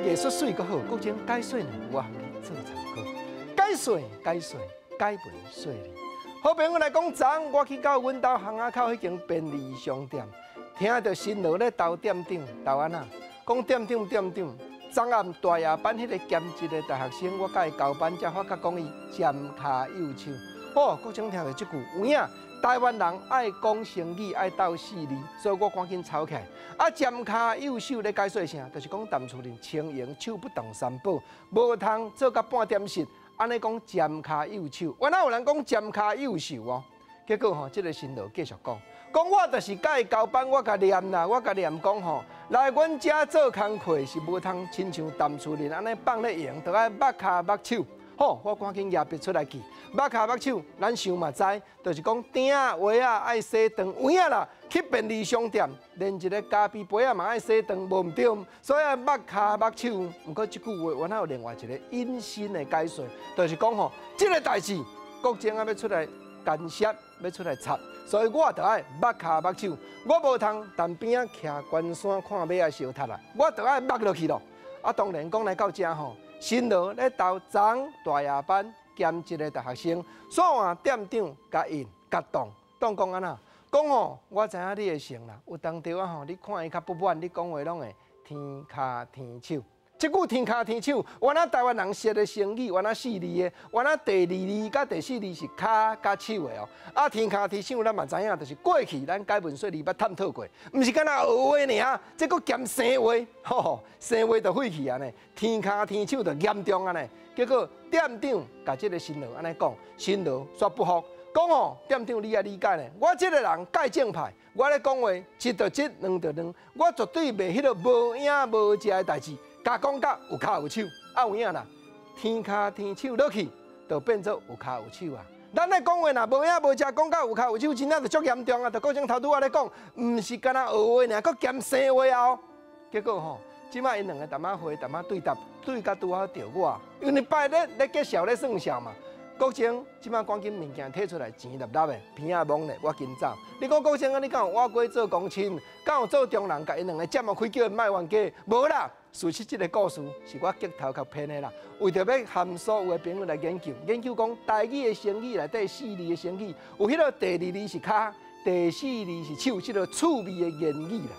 藝術媠閣好，國情解說呢，我予你做參考。解說解說解文說理。好朋友來講，昨昏我去到阮兜巷仔口彼間便利商店，聽著新羅咧投店長投按怎？講店長店長，昨暗大夜班彼個兼職的大學生，我共伊交班才發覺講伊尖跤幼手。哦，國情聽著這句有影，台灣人愛講成語，愛鬥四字，所以我趕緊抄起來。啊，尖跤幼手咧解說啥？就是講淡厝人輕盈手不動三寶，無通做甲半點實。按呢講尖跤幼手，原來有人講尖跤幼手哦。結果吼，這個新羅繼續講，講我就是共伊交班，我共念啦，我共念講吼，來阮遮做工課是無通親像淡厝人按呢放咧用，著愛目跤目手。好，我趕緊攑筆出來記，目跤目手，咱想嘛知，就是講鼎仔鍋仔愛洗頓，有影啦。去便利商店，連一个咖啡杯仔嘛愛洗頓，無毋對。所以愛目跤目手。毋過這句話，原來有另外一个引申的解說，就是講吼，這个代誌國政仔欲出來干涉，欲出來插，所以我著愛目跤目手，我無通踮邊仔徛關山看馬仔相踢啦，我著愛目落去咯。啊，當然講來到遮吼。新羅咧投昨大夜班兼職的大學生，煞換店長共𪜶共當當講按怎？講吼，我知影你的性啦，有當時仔吼，你看伊較不滿，你講話攏會天跤天手。這句天跤天手，原來台灣人識的成語，原來四字的，原來第二字佮第四字是跤佮手的哦。啊，天跤天手，咱嘛知影，就是過去咱解文說理捌探討過，毋是干焦學話爾，這閣兼生話，吼，生話就廢去啊呢。天跤天手就嚴重啊呢。結果店長共這个新羅按呢講，新羅煞不服，講哦，店長你愛理解呢，我這个人蓋正派，我咧講話一就一，兩就兩，我絕對袂彼个無影無跡的代誌。共講甲有跤有手，啊有影啦，天跤天手落去，就變做有跤有手啊。咱咧講話若無影無跡，講甲有跤有手，真正就足嚴重啊！就國政頭拄仔咧講，毋是干焦學話爾，閣兼生話哦。結果吼，這擺𪜶兩个淡仔回淡仔對答，對甲拄好著我，因為拜咧咧結數咧算數嘛。國政這擺趕緊物件提出來，錢沓沓的，鼻仔摸咧，我緊走。你講國政啊，你敢有倚過做公親？敢有做中人？共𪜶兩个占予開叫𪜶莫冤家？無啦。事實這个故事是我激頭殼編的啦，為著欲含所有的朋友來研究，研究講台語的成語內底四字的成語，有彼个第二字是跤，第四字是手，這个趣味的言語啦。